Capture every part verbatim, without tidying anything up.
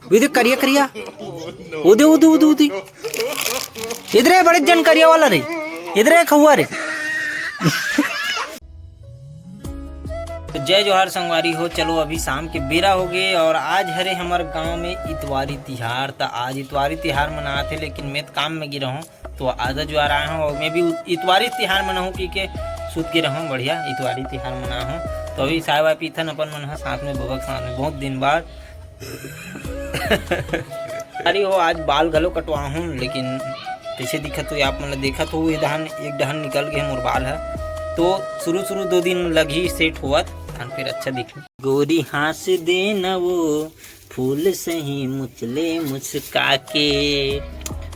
वो दे करिया करिया, वो दे, वो दे, वो दे, वो दे। इधर है बड़े जन करिया वाला रे, इधर है खौआ रे। तो जय जोहार संगवारी हो। चलो, अभी शाम के बेरा हो गए और आज हरे हमर गांव में इतवारी तिहार। त आज इतवारी तिहार मनात हे, लेकिन मैं त काम में गिरा हूँ, तो आधा जुआर आए हूँ और मैं भी इतवारी तिहार मनाहूँ पी के सूत के रहूँ। बढ़िया इतवारी तिहार मना हूँ। तो अभी चाय वाय पीथन अपन मन ह साथ में, बबक साथ में, बहुत दिन बाद। अरे हो, आज बाल घलो कटवा हूँ, लेकिन कैसे दिखत हो आप मन ला? देखत हो, ये डहन, एक डहन निकल गए मोर बाल ह। तो शुरू शुरू दो दिन लगही सेट होवत, तहन फिर अच्छा दिखही। गोरी हंस दे न वो फूल सही मुचले मुस्का के।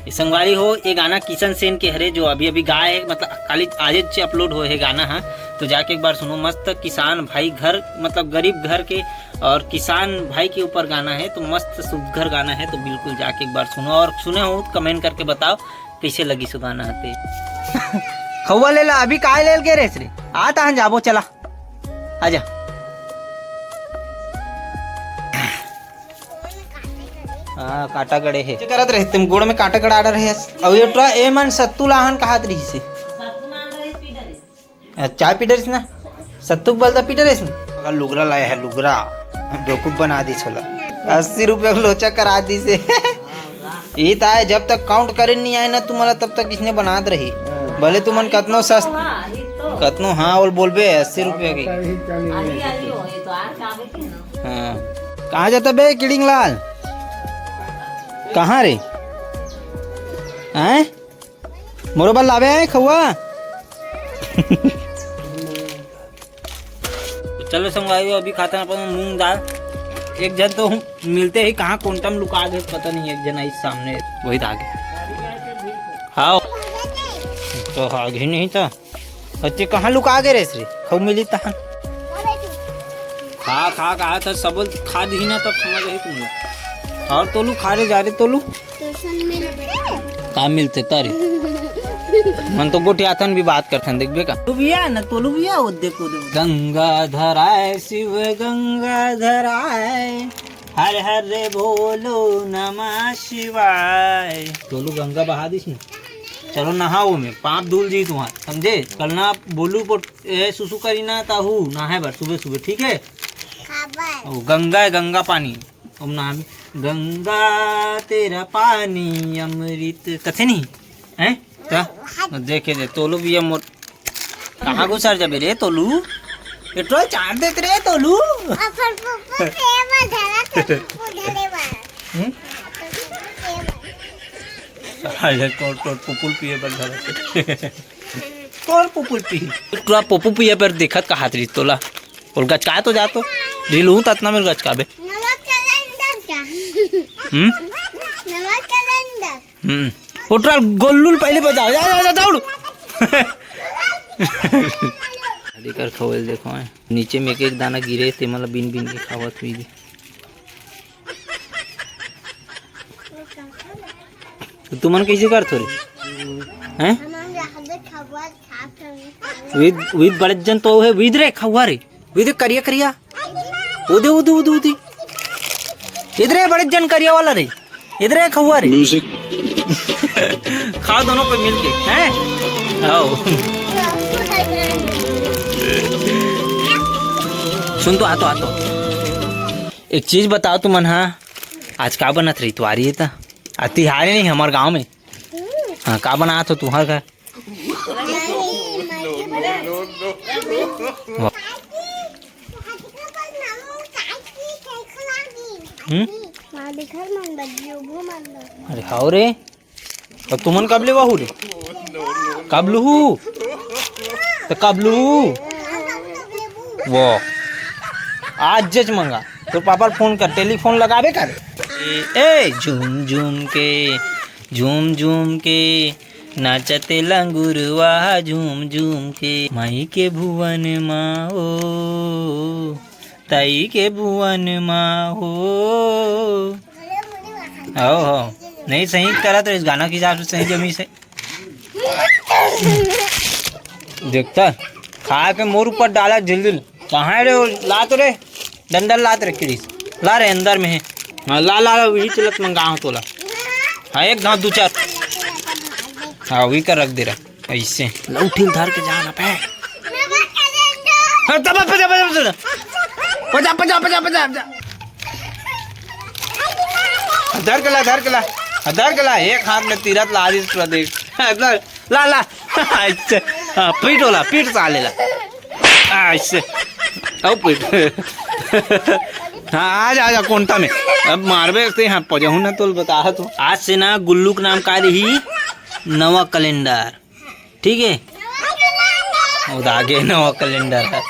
ये संगवारी हो, ये गाना किशन सेन के हरे, जो अभी अभी गाए है, मतलब खाली आज से अपलोड होए है गाना ह। तो जाके एक बार सुनो, मस्त किसान भाई घर, मतलब गरीब घर के और किसान भाई के ऊपर गाना है, तो मस्त सुघर गाना है। तो बिल्कुल जाके एक बार सुनो और सुने हो तो कमेंट करके बताओ कैसे लगी सो गाना हते। खौआ ले ला, अभी काय लेल के रेस रे? आ तहन जाबो, चला। आजा। हाँ, कांटा गड़े हे। का करत रहे तुम? गोड़ में कांटा गड़ा रहे हस। अउ ये टुरा, ए मन सत्तू लाहन कहात रहिस हे। अ, चाय पी डरिस ना? सत्तू के बलदा पी डरिस ना? अगर लुगरा लाया है, लुगरा। बेवकूफ बना दिस होला। अस्सी रुपया के लोचा करा दिस हे। ये त आय, जब तक काउंट करे नहीं आए ना तुम्हारा, तब तक इसने बनात रही। भले तुमन कतनो सस-, कतनो हाँ बोल बोलबे, अस्सी रुपया की। हाँ। कहाँ जाता बे किडिंग लाल? कहाँ रे? हैं? मोरो बर लावे है खौआ? तो चलो संगवारी, अभी खाते हैं अपन मूंग दाल। एक जन तो मिलते ही कहाँ कोंटम लुका गए, पता नहीं, एक जन आई सामने, वही था आगे। हाँ, तो आगे नहीं था। अरे कहाँ लुका गए रे श्री? खौ मिली तहन। खा, खा, कहा था, सब खा दी ना, तब समझ आई तुमने। और तोलू खा रे, जा रे तोलू। का मिलते तारी? मन तो गोठियाथन भी बात करथन, देखबे का? तू भी आ ना, तोलू भी आ, वो देखो, देखो। गंगा धराए, शिव गंगा धराए, हर हर रे बोलो नमः शिवाय। तोलू गंगा बहा दिस ना। चलो नहाओ में, पाप धुल जी तुम्हार, समझे? कल ना बोलू पोट-, ए, सुसु करी ना ताहू, नहाए बर सुबह सुबह, ठीक है? खाबर। ओ, गंगा है, गंगा पानी। ओम नहा, गंगा तेरा पानी अमृत, कथे नहीं? हैं? का? देखे दे, तोलू भी मोर, कहाँ घुसर जाबे रे तोलू? पेट्रोल चार देत रे तोलू। अपन पुप्पू के बा धरा, तो पुप्पू धरे बा। हम्म? तो पुप्पू के बा। साला ये तोर, तोर पुपुल पिए बर धरा। तोर पुपुल पी। तोरा पुपू पिए बर देखत कहात रही तोला। बोल गचका तो जा तो। ढीलू त अतना में गचकाबे। नमक कैलेंडर क्या? हम्म? नमक कैलेंडर। हम्म। उठरा गोल्लू ल पहले बजाओ। जा, जा, जा, दौड़। देकर खवेल देखो, हैं। नीचे में एक एक दाना गिरे, ते मतलब बिन बिन के खावत हुई। तो तुमन कैसे करथो रे? हैं? विद, विद बड़े जन तो है, विद रे, खौआ रे। विद करिया, करिया। उदे, उदे, उदे, उदे। इधर है बड़े जन करिया वाला रे। इधर है खौआ रे। म्यूजिक। खाओ दोनों कोई मिलके, हैं? आओ। सुन तो, आ तो, आ तो। एक चीज बताओ तुमन, हाँ, आज का बनत रही तुम्हारी ये त? आ तिहार नहीं हमार गांव में। हाँ, का बनात हो तुम्हार घर? वाह। हम्म? अरे हाव रे, अउ तुमन कब ले वहू रे? कब लुहू? त कब लुहू? वो आज जच मंगा, तोर पापा ल फोन कर, टेलीफोन लगाबे कर। ए, ए, झूम झूम के, झूम झूम के, नाचते लंगुरवा झूम झूम के, माई के भुवन मा ओ, ताई के भुवन मा ओ। हो, हो। नहीं, सही करत रहिस, गाना के हिसाब से सही जमी से। देखता, खा के मोर ऊपर डाला झिलझिल। कहाँ है रे वो? ला तो रे, डंडल ला तो रे, किरीस। ला रे, अंदर में है। हाँ, ला ला ला, वही चलत मंगा हो तोला। हाँ, एक घाव दू चार। हाँ, वही कर रख दे रहा ऐसे। लौठी ल धर के जा ना पे। हाँ, तब पजा पजा पजा पजा पजा पजा पजा। धर के ला, धर के ला, धर के ला। एक हाथ में तीरथ ला आदिश प्रदेश। ला ला। अच्छा, हाँ, पीट वाला, पीट साले ला। ऐसे। आओ पीट। हाँ, आ जा, आ जा, कोंटा में। अब मारबे से, हाँ, पजहू ना तोल बता तो। आज से ना गुल्लू के नाम का रही, नवा कैलेंडर। ठीक है? वो तो आगे नवा कैलेंडर है।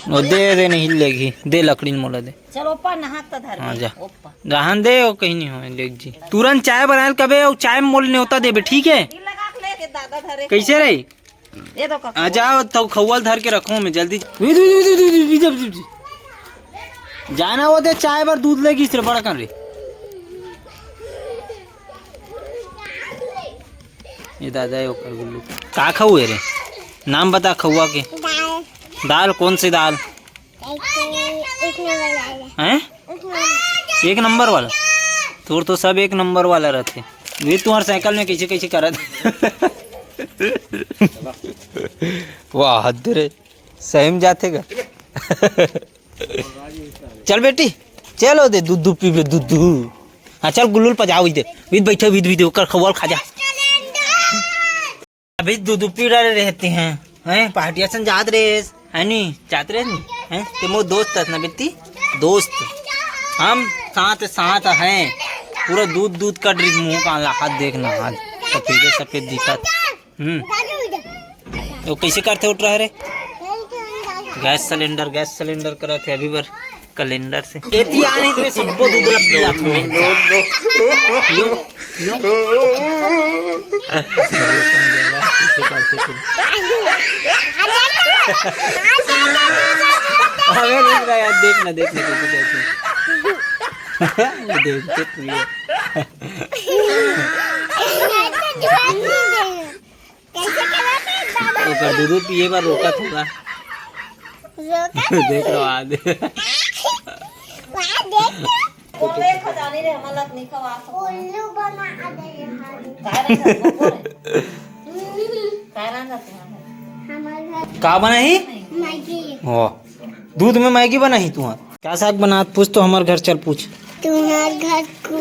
वो दे दे, नहीं लेगी। दे लकड़ी मोला दे। चलो, ओप्पा नहा त धर हाँ, ले। जा। ओप्पा। रहन दे, वो कहीं नहीं होए, देख जी। तुरंत चाय बनाए ल कबे, और चाय में मोल न्योता देबे, ठीक है? ई लगा के ले रे दादा धरे। कैसे रे? ये तो आ जाओ, तो खौवा ल धर के रखो मैं जल्दी। जाना वो दे, चाय बर दूध लेगी सिर्फ बड़ा कर रे। ये दादा है ओकर गुल्लू। का खौवे रे? नाम बता खौवा के। दाल। दाल, कौन सी दाल? एक, एक नंबर वाला। हैं? एक नंबर। एक नंबर वाला। तोर तो सब एक नंबर वाला रहते। वे तुम्हार साइकिल में कैसे कैसे करत। वाह, हद रे। सही में जाते का? चल बेटी, चलो दे दूध, दूध पीबे, दूध, दूध। हाँ, चल गुल्लू ल पजाओ, इधर विद बैठे, विद, विद, ओकर खौवा ल खा जा। अभी दूध पी डाले रहते हैं, हैं? पहाटिया सन जात रहे, है नी? जात रहे नी? हैं? ते मोर दोस्त हस ना बेटी? दोस्त। हम साथ, साथ हैं। पूरा दूध, दूध कट रही मुंह का ला, हाथ देखना, हाथ सफेद, सफेद दिखत। हम्म। वो कैसे करते उठ रहा रे? गैस सिलेंडर, गैस सिलेंडर करत हे अभी बर। कैलेंडर से। एती आने में सुब्बो दूध रख दिया था। लो, लो। अबे रुक ना यार, देख ना, देख ना, कैसे करते हैं। ये देख, देख, ये। कैसे करत हे दादा? ओकर दूध पिए बर रोकत होगा। रोकत हे। देख लो, आ दे। वहाँ देख तो। वो देख, खजानी रे, हमर लत नहीं खवा सकता। उल्लू बना दे यहाँ। काय रंग है? काय रंग है तुम्हारा? हमारे घर का बनाही? मैगी। हो। दूध में मैगी बनाही तुहां? का साग बनात? पूछ तो, हमर घर चल पूछ। तुम्हार घर कु-,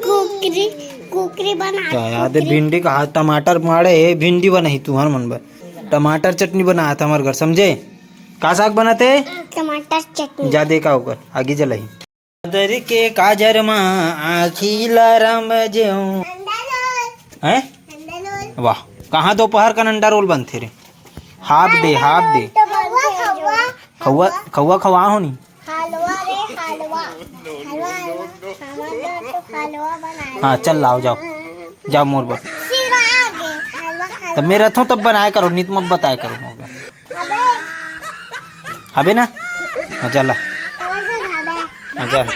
कुकरी, कुकरी बनात। का याद है, कुकरी। भिंडी का हाथ, टमाटर माड़े हे, भिंडी बनाही तुहार मन बर। टमाटर चटनी बनात हमर घर, समझे? का साग बनात हे? टमाटर चटनी। जा देखा ओकर, आगी जलाही। दर के काजर मा आँखी ला रम जेऊ। अंडा रोल। हैं? अंडा रोल। वाह, कहाँ दोपहर का अंडा रोल बनथे रे? Half day, half day. तो बनथे जो। खौवा, खौवा खवा हो नी। हलवा रे, हलवा। हलवा, हलवा। हमारे घर तो हलवा बनाए। हाँ, चल लाओ, जाओ। जाओ मोर बर। सिरा आगे, हलवा, हलवा। तब मैं रहता हूँ, तब बनाया करो, नहीं तो मत बताया करो मोर बर। अबे। अबे ना। हाँ, चल ला। हाँ, चल।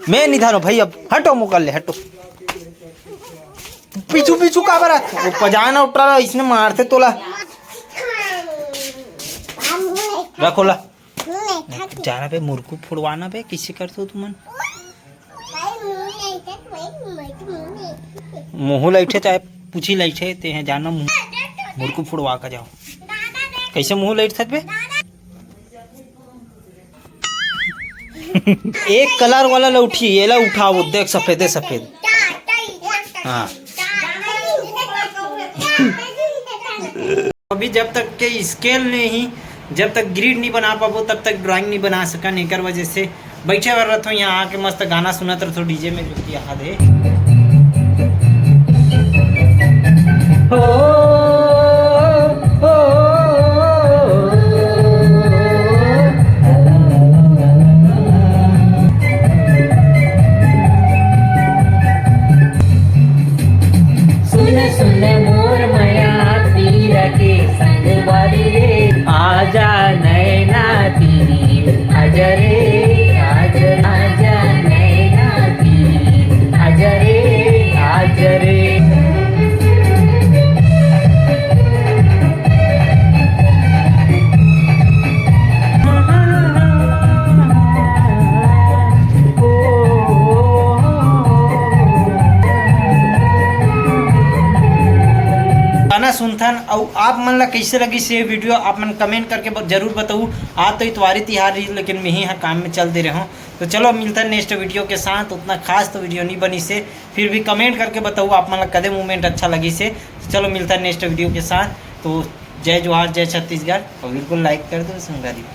मैं नहीं धारो भाई, अब हटो, मुकर ले, हटो। पीछू, पीछू काबर आत? वो पजाना उठा रहा, इसने मारते तोला। रखो ला। जाना बे, मुरकू फोड़वाना बे, किसे करते हो तुमन? मुँह लइठे चाहे पूछी लइठे, ते हैं जाना मुँह, मुरकू फोड़वा का जाओ। कैसे मुँह लइठ सकबे? एक कलर वाला लौठी, एला उठाओ, देख सफेदे सफेद। हाँ। अभी जब तक के स्केल नहीं, जब तक ग्रिड नहीं बना पाबो, तब तक ड्राइंग नहीं बना सकन। एकर वजह से बैठे बर रथो यहाँ आके मस्त गाना सुनत रथो डीजे में, जो कि याद है। हो, हो, सुन सुन मोर मया पीरा के संगवारी रे, आजा नैना तीर, आजा रे, आजा, आजा नैना तीर, आजा रे, आजा रे। सुनथन। अउ आप मन ला कइसे लगिस ये video, आप मन comment करके ब-, जरूर बताऊ। आज तो इतवारी तिहार रही, लेकिन मैं ही हाँ काम में चल दे रहे हूँ। तो चलो, मिलता है next video के साथ। उतना खास तो video नहीं बनी से, फिर भी comment करके बताऊ आप मन ला कदे moment अच्छा लगिस हे। तो चलो, मिलता है next video के साथ। तो जय जोहार, जय छत्तीसगढ़, और बिल्कुल like कर दो संगवारी।